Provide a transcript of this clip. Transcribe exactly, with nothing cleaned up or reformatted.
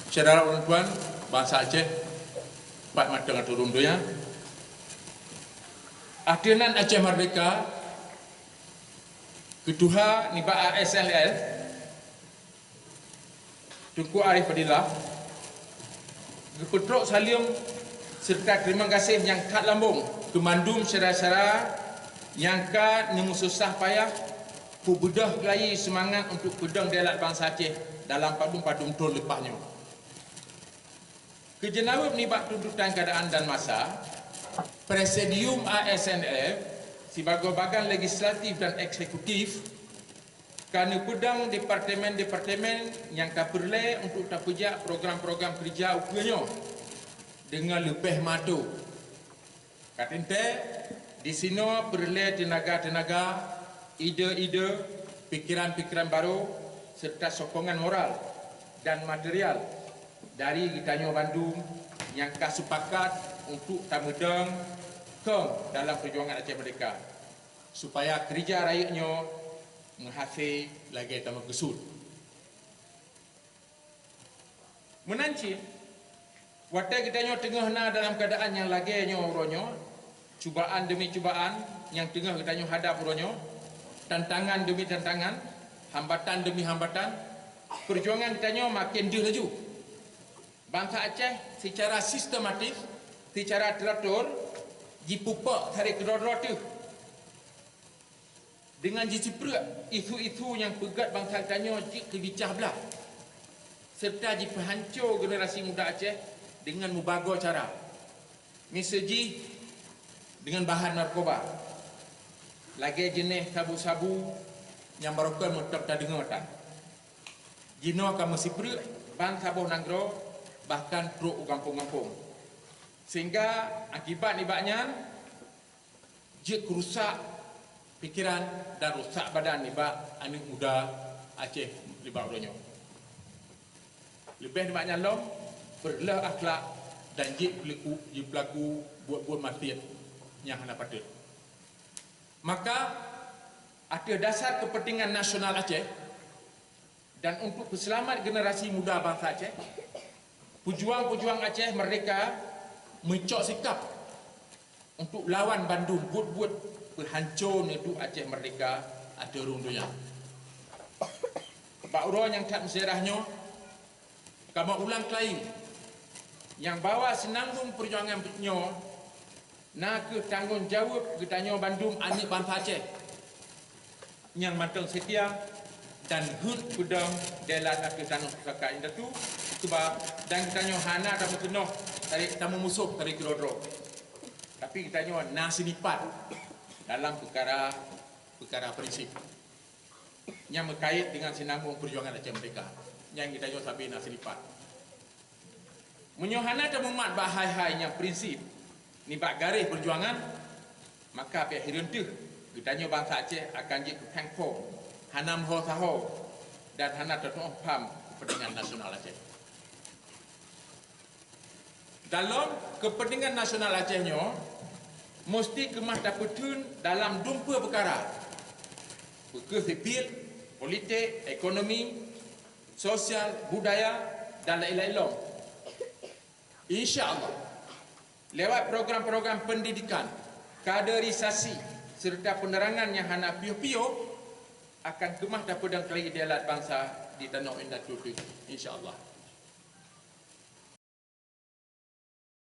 Syedara ulôn tuan, bansa Aceh, pat mantong ateueh rhueng donya. Ateueh nan Aceh Merdeka, keutuha nibak A S N L F, Teungku Arif Fadillah, geupeutrok saleuem seureuta teurimong gaséh nyang that lambông keu mandum syedara-syedara nyang ka neumeususah payah peubeudôh keulayi seumangat untuk peudong dialat bansa Aceh dalam padum-padum thon leupah nyoe. Keu jeunaweueb nibak tuntutan keuadaan dan masa, Presidium A S N L F sibagoe badan legislatif dan eksekutif ka neupeudong departemen-departemen nyang ka peureulée untuk tapeujak program-program keureuja ukeue nyoe deungon leubeh mato. Ka teuntée, disinoe peureulée teunaga-teunaga, ide-ide, pikeran-pikeran barô, seureuta sokongan moral dan material dari geutanyoe bandum nyang ka seupakat untuk tameudong kong dalam peujuangan Aceh Merdeka, supaya keureuja rayeuk nyoe meuhase lagée tameukeusut. Meunan cit, watée geutanyoe teungoh na dalam keuadaan nyang lagée nyoe uroe nyoe, cubaan demi cubaan nyang teungoh geutanyoe hadab uroe nyoe, tantangan demi tantangan, hambatan demi hambatan, peujuangan geutanyoe maken deuh laju. Bansa Aceh seucara sistematis, seucara teuratur, jipeupok sabe keudroe-droe teuh. Deungon jiseupreuek isu-isu nyang peugét bansa geutanyoe jeuet keu jicah blah, seureuta jipeuhanco generasi muda Aceh deungon meubagoe cara. Miseue jih deungon bahan narkoba, lagée jeuneh sabu-sabu nyang barokon meutab tadeungoe tan. Jinoe ka meuseupreuek ban saboh nanggroe, bahkan trok u gampông-gampông. Sehingga akibat nibak nyan, jeuet keu rusak pikeran dan rusak badan nibak aneuëk muda Aceh nibak uroe nyoe. Leubeh nibak nyan lom, peureuleueh akhlak dan jeuet peulaku, jipeulaku buet-buet maksiet nyang hana patôt. Maka, ateueh dasar keupeuntengan nasional Aceh, dan untuk peuseulamat generasi muda bansa Aceh, peujuang-peujuang Aceh Merdeka meucok sikab untuk lawan bandum buet-buet peuhanco neuduek Aceh Merdeka ateueh rhueng donya. Bak uroe nyang that meusejarah nyoe, kamoe ulang keulayi nyang bahwa seunambong peujuangan nyoe na kheueh tanggong jaweueb geutanyoe bandum aneuëk bansa Aceh nyang mantong seutia dan heuet peudong dialat ateueh tanoh pusaka indatu keubah, dan geutanyoe hana tameuteunoh sabe tameumusoh sabe keudroe-droe. Tapi geutanyoe na seunipat dalam peukara-peukara prinsip nyang meukait deungon seunambong peujuangan Aceh Merdeka nyang geutanyoe sabe na seunipat. Meunyoe hana tamumat bak hai-hai nyang prinsip nibak garéh peujuangan, maka pih hireuen teuh geutanyoe bansa Aceh akan jeuet keu péng phom, hana meuho saho, dan hana tatuoh pham keupeuntengan nasional Aceh. Dalam keupeuntengan nasional Aceh nyoe, musti keumah tapeutheun dalam dumpeue peukara, peu kheueh sipil, politik, ekonomi, sosial, budaya, dan laén-laén lom. Insya Allah, lewat program-program pendidikan, kaderisasi, serta penerangan nyang hana piôh-piôh, akan keumah tapeudong keulayi dialat bansa di tanoh indatu teuh, insya Allah.